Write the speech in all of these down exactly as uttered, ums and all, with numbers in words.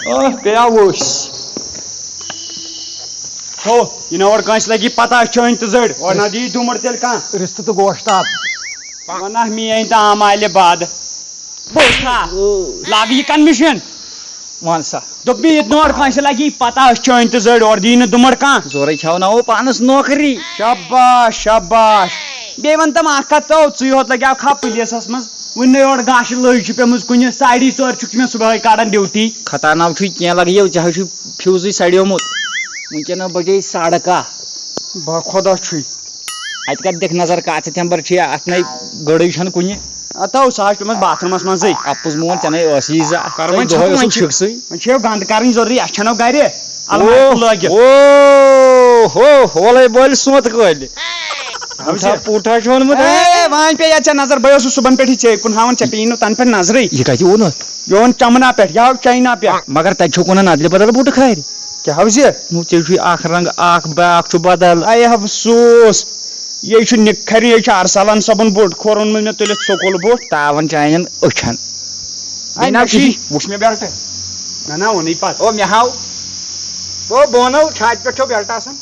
آہ، پیٚیاو ؤسۍ۔ ہو، یہِ نہ اورٕ کٲنٛسہِ لگی پتہ، أسۍ چھِ أنۍ تہٕ زٔڑۍ۔ اورٕ نہ دِیہِ دُمُر تیٚلہِ کانٛہہ۔ رِستہٕ تہٕ گوشتاب۔ وَنہ میٛٲنۍ تہٕ آمالہِ باد۔ بوز تھا، لاگہٕ یہِ کَن مِشیٖن۔ وَن سا۔ دوٚپ مےٚ، ییٚتہِ نہٕ اورٕ کٲنٛسہِ لگی پتہ، أسۍ چھِ أنۍ تہٕ زٔڑۍ، اورٕ دِیہِ نہٕ دُمُر کانٛہہ۔ زورے کھیاوناوو پانس نوکری۔ شاباش، شاباش۔ بیٚیہِ وَن تَم اَکھ کَتھ، تو ژٕے ہوت لگیٛاو کھا پُلیٖسَس منٛز۔ وُنہِ نَے یورٕ گاشہِ لٔج چھِ پیٚمٕژ کُنہِ، ساڑی ژورِ چھُکھ ژٕ مےٚ صُبحٲے کَڑان ڈیوٹی۔ خطا ناو چھُے کینٛہہ لگیو، ژےٚ حظ چھُے فیوٗزٕے سڑیومُت۔ وٕنکیٚن بجے ساڑٕ کاہ۔ با خۄدا چھُے۔ اَتہِ کَتھ دِکھ نظر، کَتھ سٮ۪پٹمبر چھِ، اَتھ نَے گٔڑٕے چھَنہٕ کُنہِ۔ اَتھ آو سُہ حظ پیوٚمُت باتھ روٗمَس منٛزٕے۔ اَپُز مون، ژےٚ نَے ٲسی زٕ۔ کَر وۄنۍ دۄہَے ژھۄپہٕ، وۄنۍ اوسُکھ چھِ، فِکسٕے۔ وۄنۍ چھِ یہِ گنٛد کَرٕنۍ ضروٗری، اَسہِ چھَنہٕ گَرِ۔ اَلمارِ او، کُن لٲگِتھ۔ او، ہو، ہولے بٲلۍ سونٛتہٕ کٲلۍ۔ حظ پوٗٹھا، یہِ۔ پوٗٹھا چھُ ووٚنمُت۔ اے، وۄنۍ پیٚیہِ اَتھ ژےٚ نظر، بہٕ اوسُس صُبحن پٮ۪ٹھٕے ژےٚ کُن ہاوان، ژےٚ پیٚیی نہٕ تَنہٕ پٮ۪ٹھ نظرٕے۔ یہِ کَتہِ اوٚنُتھ؟ یہِ اوٚن چمنا پٮ۪ٹھ، یہِ آو چاینا پٮ۪ٹھ۔ مگر تَتہِ چھُکھ وَنان اَدلہِ بدل بوٗٹہٕ کھارِ۔ کیٛاہ حظ یہِ؟ نو، تیٚلہِ چھُے اکھ رنگ اکھ، بیٛاکھ چھُ بدل۔ اے افسوس، یے چھُ نِکھرِ، یے چھُ ارسلان صٲبُن بوٚڑ کھوٚر اوٚنمُت مےٚ تُلِتھ سکوٗل بوٚٹھ۔ تاوَن چانٮ۪ن أچھن۔ اے بیٚیہِ نہ نہ چھُے۔ چھُے، وُچھ مےٚ بیلٹہٕ۔ نہ نہ، ووٚنُے پتہٕ۔ او، مےٚ ہاو۔ او، بہٕ وَنو، چھاتہِ پٮ۪ٹھ چھو بیلٹہٕ آسان۔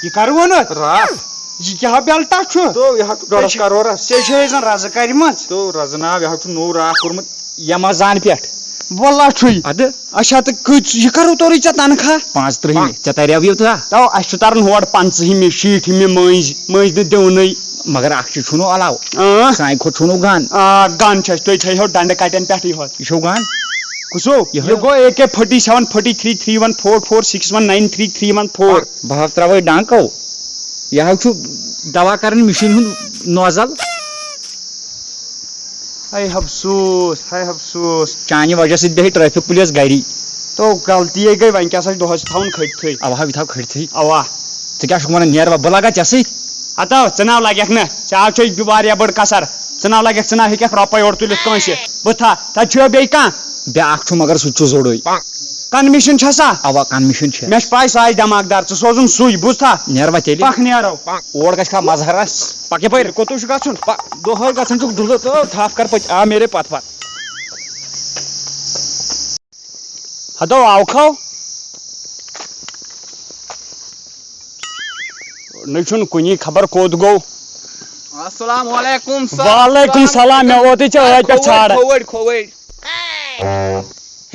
یہِ کر ووٚنُتھ؟ راتھ۔ یہِ کیٛاہ بیلٹہٕ چھُ؟ تو، یہِ حظ چھُ ڈۄڈَس ژےٚ چھِ، کرورَس۔ ژےٚ چھے زَن رَزٕ کَرِمَژ۔ تو، رَزٕ ناو، یہِ حظ چھُ نوٚو راتھ کوٚرمُت۔ یمازان پٮ۪ٹھ۔ واللہ چھُے۔ اَدٕ؟ اچھا، تہٕ کۭژ، یہِ کَرو تورٕے ژےٚ تنخواہ؟ پانٛژترٕٛہمہِ۔ ژےٚ تریوو یوٗتاہ؟ تو، اَسہِ چھُ تران ہورٕ پنٛژٕہمہِ، شیٖٹھمہِ مٔنٛزۍ، مٔنٛزۍ نہٕ دِونٕے۔ مگر اکھ چیٖز چھُنہٕ علاوٕ۔ اۭں۔ سانہِ کھۄتہٕ چھُنہٕ گن۔ آ، گن چھُ اَسہِ، تُہۍ تھٲیِو ڈنڈٕ کٹٮ۪ن پٮ۪ٹھٕے ہوت۔ یہِ چھُو گن؟ کُس ہیوٗ؟ یِہوٚے۔ یہِ گوٚو A K forty seven, forty three, three one four four, six one nine three, three one four. بہٕ حظ ترٛاوَے ڈنکو۔ یہِ حظ چھُ دوا کران مِشیٖن ہُنٛد نوزل۔ ہاے افسوس، ہاے افسوس۔ چانہِ وجہ سۭتۍ بیٚہہِ ٹریفک پُلیٖس گری۔ تو غلطی ہے گٔے، وۄنۍ کیٛاہ سا چھُ دۄہَس تھاوُن کھٔٹتھٕے؟ اَوا، بہٕ تھاوٕ کھٔٹتھٕے۔ اَوا۔ ژٕ کیٛاہ چھُکھ وَنان، نیر وۄنۍ، بہٕ لگا ژےٚ سۭتۍ؟ ہتو، ژٕ ناو لگکھ نہ، ژےٚ آو چھے واریاہ بٔڑ کسر۔ ژٕ ناو لگکھ، ژٕ ناو ہیٚککھ رۄپے اورٕ تُلِتھ کٲنٛسہِ۔ بہٕ تھا، تتہِ چھُ بیٚیہِ کانٛہہ؟ بیٛاکھ چھُ، مگر سُہ تہِ چھُ زوٚڑُے۔ کن مِشن چھا سا؟ اَوا، کن مِشن چھِ۔ مےٚ چھِ پاے، سُہ آسہِ دٮ۪ماغدار، ژٕ سوزُن سُے، بوٗزتھا؟ نیر وۄنۍ تیٚلہِ۔ پکھ نیرو۔ اور گژھِ کھا مظہر اَسہِ۔ پکھ یپٲرۍ۔ کوٚت چھُکھ گژھُن؟ پہ-، دۄہے گژھان چھُکھ ڈُلہٕ تہٕ تھپھ کر پٔتۍ، آ میرے پتھ پتھ۔ ہتو آو کھو۔ نہ چھُنہٕ کُنی، خبر کوٚت گوٚو۔ السلام علیکم سر۔ وعلیکم السلام، مےٚ ووتُے ژےٚ ٲدۍ پٮ۪ٹھ ژھانٛڈان۔ کھووٕرۍ، کھووٕرۍ۔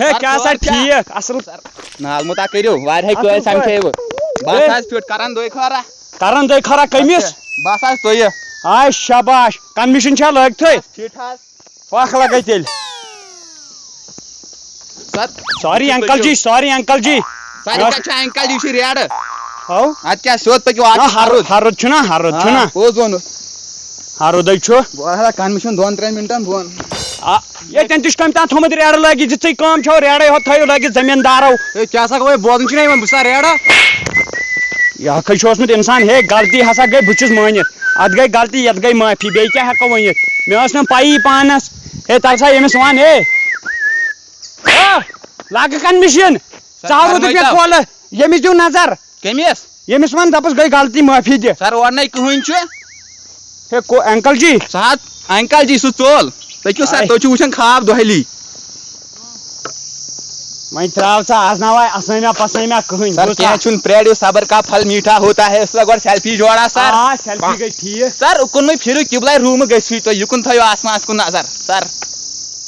ہے، سر، کیٛاہ سا کھووٕرۍ چھا؟ ٹھیٖک، اصٕل۔ نالمہٕ تا کٔرِو، واریاہے اصٕل کٲلۍ پٲٹھۍ۔ سمکھے بہٕ۔ بس ہے۔ حظ فِٹ کران دۄے خٲرا۔ کران دۄے خٲرا کٔمِس؟ اچھا، بس حظ تُہۍ۔ آے شاباش، کن مِشن چھا لٲگتھٕے؟ فِٹ حظ۔ پکھ لگے تیٚلہِ۔ سر، سوری انکل جی، سوری انکل جی۔ سر، یہِ کتہِ چھُ انکل جی، یہِ چھُ ریڈٕ۔ ہاو؟ اتہِ کیٛاہ سیوٚد پٔکِو، اتھ نہ، چھُ ہر-، ہرُد۔ ہرُد چھُنہ، ہرُد آ، چھُنہ۔ پوٚز ووٚنُتھ۔ ہرُدے چھُ۔ بہٕ ہسا کنہٕ مےٚ چھُنہٕ دۄن ترٛٮ۪ن منٹن بۄن۔ آ، ییٚتٮ۪ن تہِ چھُ کٔمۍ تام تھوٚمُت ریڈٕ لٲگِتھ، یِژھٕے کٲم چھو ریڈے ہوت تھٲیِو لٲگِتھ زٔمیٖندارو۔ ہے، کیٛاہ سا گوٚو، بوزُن چھُنہ یِوان، بہٕ چھُسا ریڈا؟ یہِ ہسا چھُ اوسمُت انسان، ہے، غلطی ہسا گٔے، بہٕ چھُس مٲنِتھ۔ اتھ گٔے غلطی، یتھ گٔے معٲفی، بیٚیہِ کیٛاہ ہٮ۪کو ؤنِتھ؟ مےٚ ٲس نہٕ پَیی پانس۔ ہے، تَلہٕ سا ییٚمِس وَن، ہے۔ آ، لاگہٕ کَن مِشیٖن۔ سر، ژٕ ہاو روٗدُے فرمٲیتو۔ مےٚ کھولہٕ۔ ییٚمِس دِیِو نظر۔ کٔمِس؟ ییٚمِس وَن، دَپُس گٔے غلطی، معٲفی دِ۔ سر، اورٕ نَے کٕہٕنۍ چھُ۔ ہے، کو-، انکل جی۔ سُہ حظ، انکل جی، سُہ ژوٚل۔ پٔکِو سر، آے۔ تُہۍ چھِو وٕچھان خواب دۄہلی۔ وۄنۍ ترٛاو ژٕ آز نہ وۄنۍ اسٲمیا پسٲمیا کٕہٕنۍ، سر، بوٗزتھا؟ کینٛہہ چھُنہٕ، پرٛٲرِو، صبر کا پھل میٹھا ہوتا ہے، اس کا گۄڈٕ سیلفی جوڑا، سر۔ آ، سیلفی گٔے ٹھیٖک۔ سر، اُکُن مہٕ پھِرِو، قبلہ روٗمہٕ گٔژھِو تُہۍ، یُکُن تھٲیِو آسمانس کُن نظر، سر۔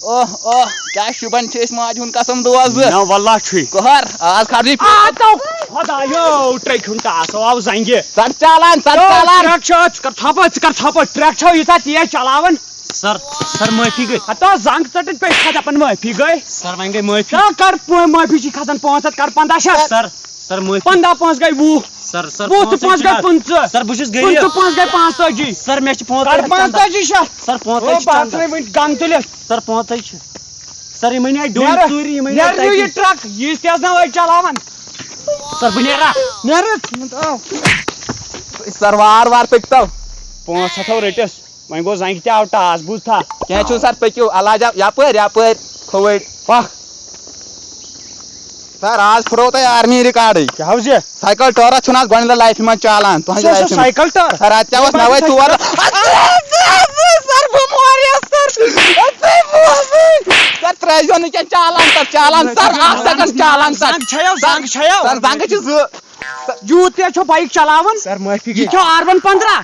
اوہ، اوہ، کیٛاہ شوٗبان چھِ أسۍ ماجہِ ہُنٛد قسم دۄہس زٕ۔ نہ واللہ چھُے۔ قہر، آز کھارجے آ، تو خۄدایو، ٹرٛیکہِ ہُنٛد ٹاس آو زنٛگہِ۔ ژٕ چالان، ژٕ تو چالان۔ ٹرٛیک چھِ، ژٕ کر تھپھ، ژٕ کر تھپھ، ٹرٛیک چھو ییٖژاہ تیز چلاوان۔ سر، سر، معٲفی گٔے۔ ہتا زنگ ژٔٹِتھ پیٚیہِ کھا دپان معٲفی گٔے۔ سر، وۄنۍ گٔے معٲفی۔ تا کر پو-، معٲفی چھی کھسان پانٛژھ ہتھ، کر پنٛداہ شتھ۔ سر، سر، معٲفی۔ پنٛداہ پانٛژھ گٔے وُہ۔ سر، سر، وُہ تہٕ پانٛژھ پانٛژھ گٔے چنٛدٕ۔ پٕنٛژٕہ۔ سر، بہٕ چھُس غریٖب۔ پٕنٛژٕہ پانٛژھ گٔے پانٛژتٲجی۔ سر، مےٚ چھِ کر پانٛژتٲجی چنٛدٕ۔ پانٛژتٲجی شتھ۔ سر، پانٛژتٲجی او، چھِ بہٕ چنٛدٕ۔ ژھٕنَے وٕنہِ گن تُلِتھ۔ سر، پانٛژتٲجی چھِ۔ سر، یِمَے نِیے ڈوٗنۍ نیر، ژوٗرِ، یِمَے نیر نِیے نِیو یہِ تَتہِ۔ ٹرک، یہِ تہِ ٲس نہ وۄنۍ چلاوان۔ سر، بہٕ نیرا۔ نیر۔ سر، وار وار پٔکۍ تو۔ پانٛژھ ہتھ ہو رٔٹِس۔ وۄنۍ گوٚو زنٛگہِ تہِ آو ٹاس، بوٗزتھا؟ کینٛہہ چھُنہٕ سر، پٔکِو، علاج آو یپٲرۍ، یپٲرۍ، کھووٕرۍ۔ پکھ۔ سر، آز پھُٹرو تۄہہِ آرمی ریکارڈٕے۔ کیٛاہ حظ یہِ؟ سایکل ٹٲرا چھُنہٕ آز گۄڈٕنِچ لٹہِ لایفہِ منٛز چالان، تُہنٛزِ سُہ اوس لایفہِ منٛز۔ سایکل ٹٲر؟ سر، اتہِ کیٛاہ اوس مےٚ وٲتۍ ژور۔ سر، بہٕ مورِیس سر۔ سر، ترٛےٚ أسۍ دِوان نہٕ کینٛہہ چالان سر، چالان سر، اکھ سیکنڈ چالان سر۔ زنٛگ چھَیو، زنٛگ چھَیو۔ سر، زنٛگہٕ چھِ زٕ۔ یوٗت تیز چھو بایک چلاوان؟ سر، معٲفی گٔے۔ یہِ چھو آر ون پندرہ؟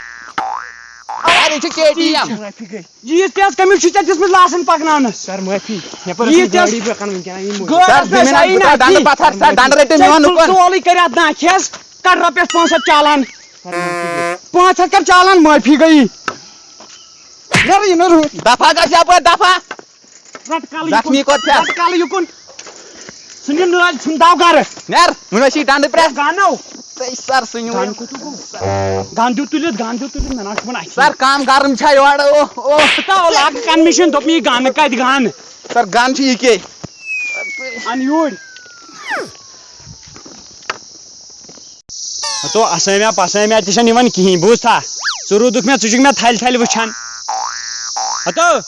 سر، یہِ چھِ کے ٹی ایم۔ معٲفی گٔے۔ ییٖژ تیز کٔمِس چھُ ژےٚ دِژمٕژ لاسن پکناونس؟ سر، معٲفی۔ یپٲرۍ ییٖژ ٲسٕم تیز گٲڑی برٛونٛہہ کنہِ وٕنکیٚن، یہِ مٔزوٗر۔ گٲڑۍ سر، ٲس زٔمیٖنس اَیی بہٕ نا ترٛاوٕ ڈنڈٕ ٹھیٖک۔ پتھر، سر، ڈنڈٕ رٔٹِو ژےٚ میون ژٕ اُکُن۔ ژٕ اولُے کٔرِتھ دانٛکھِ حظ، کر رۄپیس پانٛژھ ہتھ چالان۔ سر، معٲفی گٔے۔ پانٛژھ ہتھ کر چالان، معٲفی گٔیی۔ نیرٕ یہِ، نیرٕ ہُہ۔ دفعہ گژھ یپٲرۍ، دفعہ۔ رٹ کالہٕ زخمی یُکُن۔ کوٚت چھَس؟ رٹ کالہٕ یُکُن۔ ژھٕنِو نٲلۍ، ژھٕنۍ داو گرٕ۔ نیر، وۄنۍ ٲسی ڈنڈٕ پرٛٮ۪تھ۔ گانو۔ تہٕ سر، سُہ نیوٗ۔ گن کوٚت گوٚو؟ گن دیُت تُلِتھ، گن دیُت تُلِتھ، مےٚ نہ چھُ وۄنۍ اَتھِ۔ سر، کم گرم چھا یورٕ؟ اوہ، اوہ۔ ژٕ کیٛاہ لاگہٕ کن مِشیٖن؟ دوٚپ مےٚ یہِ گن کتہِ گن؟ سر، گن چھِ یہِ کے۔ ان یوٗرۍ۔ ہتو، اسٲمیا پسٲمیا تہِ چھَنہٕ یِوان کِہیٖنۍ، بوٗزتھا؟ ژٕ روٗدُکھ مےٚ، ژٕ چھُکھ مےٚ تھلہِ تھلہِ وٕچھان۔ ہتو۔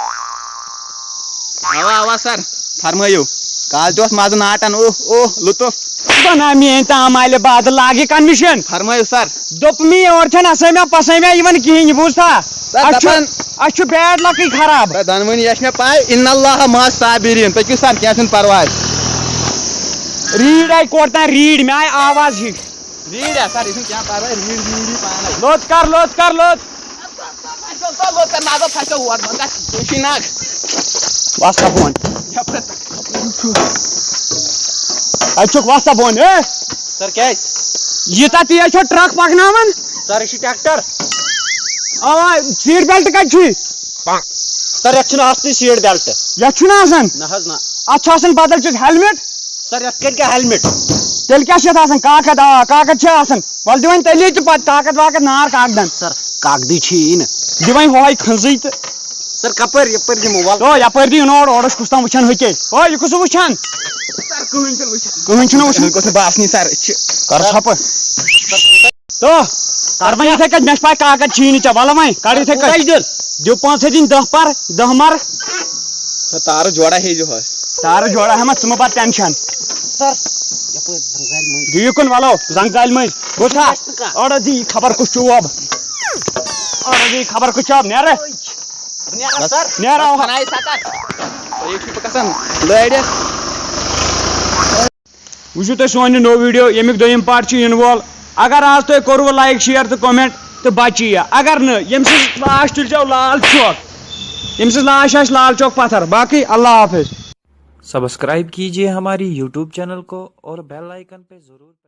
اوا، اوا سر، فرمٲیِو۔ کالہٕ تہِ اوس مزٕ ناٹن، اوہ، اوہ، لطف۔ بنا میٲنۍ تام آلہِ بادٕ لاگہِ کن مِشیٖن۔ فرمٲیِو سر۔ دوٚپ مےٚ، یور چھَنہٕ اسٲمیا پسٲمیا یِوان کِہیٖنۍ، بوٗزتھا؟ سر، اَسہِ چھُ، دپان اَسہِ چھُ بیڈ لکٕے خراب۔ سر، دۄنوٕنی، یہِ چھِ مےٚ پاے، ان اللہ مع صابرین، پٔکِو سر، کینٛہہ چھُنہٕ پرواے۔ ریٖڈ آیہِ کورِ تام، ریٖڈ، مےٚ آیہِ آواز ہِش۔ ریٖڈ ہا سر، یہِ چھُنہٕ کینٛہہ پرواے، ریٖڈ، ریٖڈ یی پانے۔ لوٚت کر، لوٚت کر، لوٚت۔ پھسیو، لوٚت کر، ناگو پھسیو ہور، وۄنۍ گژھ۔ ژےٚ چھُے نگ۔ وَس سا بۄن۔ یپٲرۍ۔ اَتہِ چھُکھ، وَس سا بۄن، اے۔ سر، کیٛازِ؟ ییٖژاہ تیز چھو ٹرک پکناوان؟ سر، یہِ چھُ ٹریکٹر۔ اَوا، سیٖٹ بیلٹ کَتہِ چھُے؟ سر، یتھ چھُنہٕ آسنٕے سیٖٹ بیلٹ۔ یتھ چھُنہٕ آسان؟ نہ حظ نہ۔ اتھ چھُ آسان بدل چیٖز، ہیلمٹ۔ سر، یتھ کتہِ گوٚو ہیلمٹ؟ تیٚلہِ کیٛاہ چھُ یتھ آسان؟ کاکد، آ، کاکد چھُ آسان۔ ولہٕ دِ وۄنۍ تیٚلے تہِ پتہٕ کاکد واکد نار کاکدن۔ سر، کاکدٕے چھُ یی نہٕ۔ دِ وۄنۍ ہۄہے کھنٛزٕے تہٕ۔ سر، کپٲرۍ یپٲرۍ دِمو؟ ولہٕ۔ تو یپٲرۍ دِ یُن اورٕ، اورٕ چھُ کُس تام وٕچھان ہُہ کیٛاہ؟ او، یہِ کُس وٕچھان؟ سر، کٕہٕنۍ چھُنہٕ وٕچھان۔ کٕہٕنۍ چھُنہٕ وٕچھان۔ کٕہٕنۍ گوٚژھ نہٕ باسنٕے سر، أسۍ چھِ۔ کر ژھۄپہٕ۔ تو، کر وۄنۍ یِتھَے کٔنۍ، مےٚ چھِ پَے کاکد چھِی نہٕ ژےٚ، وَلہٕ وۄنۍ، کر یِتھَے کٔنۍ۔ کَتہِ دیُت؟ دِیِو پانٛژھ ہَتھ دِنۍ دَہ پَر، دَہ مَر۔ سا تارٕ جوڑا ہے جو ہے۔ تارٕ جوڑا ہے ما، ژٕ مہٕ بَر ٹٮ۪نشَن۔ سر، یَپٲرۍ زنٛگہٕ زالہِ مٔنٛزۍ۔ دِیِو یِکُن وَلو، زنٛگہٕ زالہِ مٔنٛزۍ۔ بوٗزتھا؟ اَسہِ نہٕ کانٛہہ۔ اورٕ دی خبر کُس چوب۔ اورٕ دی خبر کُس چوب، نیرٕ۔ نیرٕ بس۔ سر۔ نیرٕ بس اَوا۔ بنایہِ سا کر۔ یہِ چھُ گژھان لٲرِتھ۔ وٕچھِو تُہۍ سون یہِ نوٚو ویٖڈیو، ییٚمیُک دوٚیِم پارٹ چھُ یِنہٕ وول۔ اگر آز تۄہہِ کوٚروٕ لایک، شیئر تہٕ کومنٹ تہٕ بچی یہِ۔ اگر نہٕ، ییٚمہِ سٕنٛز لاش تُلۍزیو لال چوک، ییٚمہِ سٕنٛز لاش آسہِ لال چوک پتھر۔ باقٕے اللہ حافظ۔ سبسکرائب کیجیے ہماری یوٹیوب چینل کو اور بیل آئیکن پہ ضرور